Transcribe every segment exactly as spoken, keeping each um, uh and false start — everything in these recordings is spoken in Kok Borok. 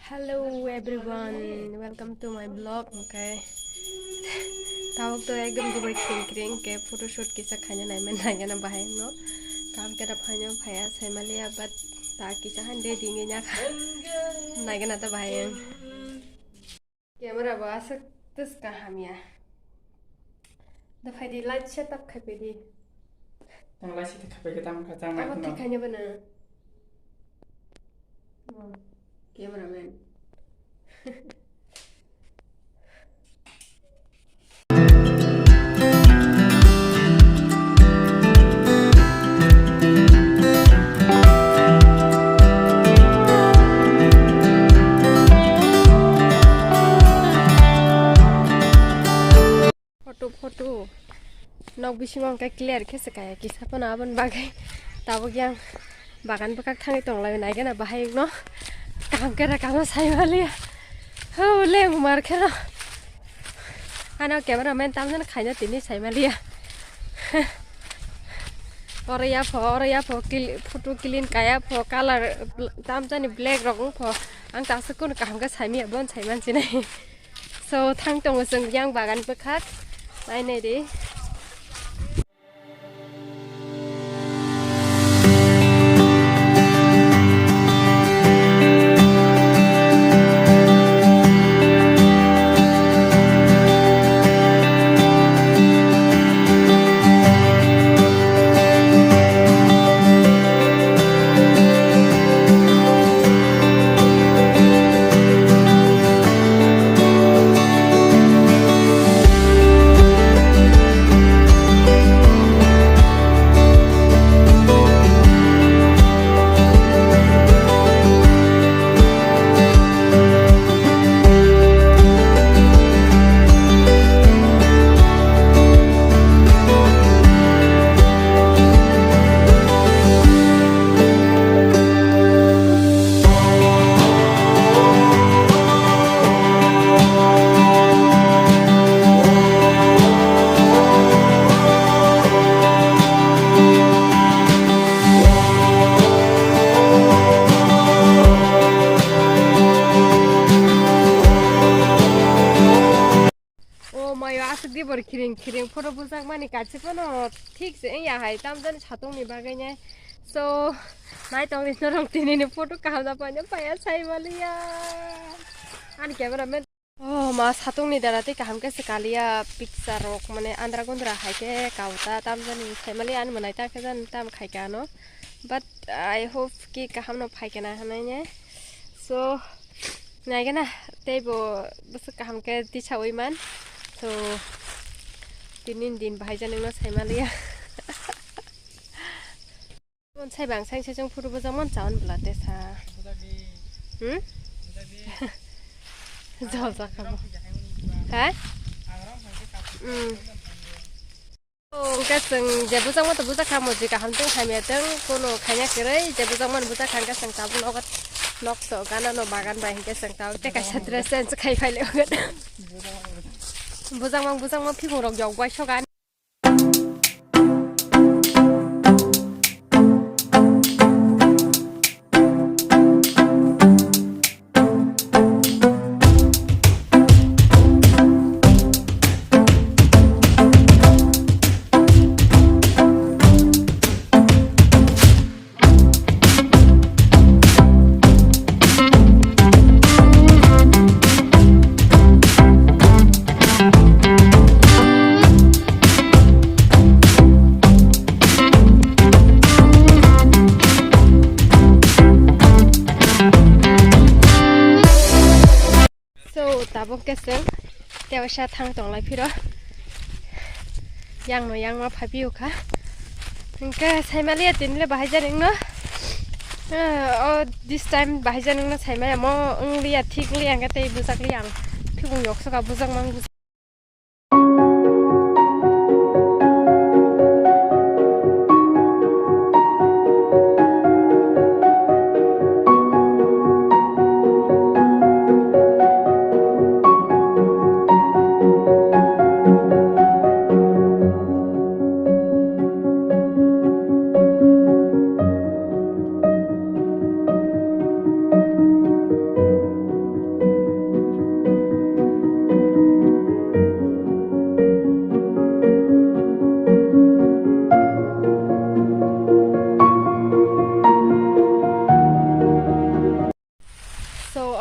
Hello everyone, welcome to my vlog. Okay, tabuk to ekdom dubai kring kring ke photoshoot kisa khaina naiman naigana bahai no. Kam kera phaino phaya saimaliya, but ta kisa han de dingi nya kha. Naigana ta bahai ang. Camera bo aswk twska hamya. Da phaidi light setup khai phaidi. Tang lai sita khapai ke tang kha tang Abo nai thik khaina bana. Oh, cameraman. Photo, photo. Nok bisingo hwnkhe clear khe se kaya kisa phano aboni bagwi tabuk yang bagan bwkhak thangwi tonglaio naigana bahai no kaham khe rakamo saimaliya. Ho le umar khe no. Ano camera man tamjani khaina tini saimaliya. Oro ya pho, oro ya pho, cl-, photo clean kaya pho, color bl-, tamjani black rok wng pho. Ang ta aswk kunu kaham khe saimaya, bon saiman sinai. So, thang tongo chwng yang bagan bwkhak. Nainai di. O mayo aswk dibor khiring khiring photo bwjakmani kaisa phano thik se wngya hai tamjani satungni bagwi nai. So, naitongdi norok tinini photo kaham da paina paya saimaliya. Ani camera man. Oh, ma satungni dara tei kaham khe se kaliya picture rok mane andra gundra hai khe kauta tamjani saimaliya ani mwnai ta khe jani tam khaika ano. But I hope ki kaham no phaikhe na hinwi ne. So, naigana teibo bwswk kaham khe tisawi man. So, tinin din bahai jani no saimaliya. Mon sai bang sai se jong photo bwjak mon chawan bwla te sa. Hmm? Jol jakha bo. Ha? Hmm. O, hwnkhe chwng je bwjakma to bwjak kha, moji kaham tong hamya tong, kono khaina kwrwi, je bwjakmani bwjak kha, hwnkhe chwng tabuk nogo nok so gana no bagan bai, hwnkhe chwng tabuk tei kaisa dress change khai phai le. Bwjakma, bwjakma phimung rok yok bai so gana. So, tabuk khe chwng tewaisa thang tonglai phiro. Yang no yang ma phai phiyokha. Hwnkhe saimaliya tinle bahai jani wngno. Eh, o this time bahai jani wngno saimaya mo wngliya thik wngliya hwnkhe tei bwsakliya ang. Phibung yoksoka bwsakma wng bwsak.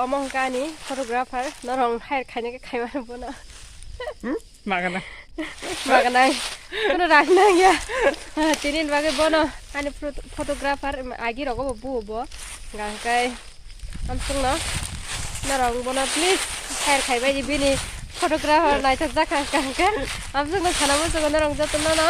Omo hwnkha ani photographer, norok hire khaina khe khaimano bono. Hmm? Magana. Maganai. Kono rang nangya. Tini bagwi bono ani phot-, photographer agi rogo bo bu bo. Gangkai amsungno norok bono please hire khaibai di bini photographer naithok jakha gangkai. Amsungno sana muchungo norok jotono no.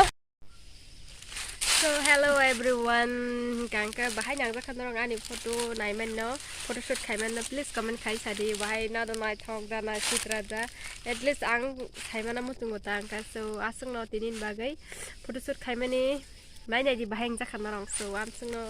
So hello everyone, gangka bahai nangjakha norok ani photo naimanno, photoshoot khaimanno, please comment khai sadi, bahai nado naithok da na sitra da, at least ang saimana muchungo ta angka. So aswkno tinin bagwi photoshoot khaimani nainai di bahai wngjakha norok. So amswkno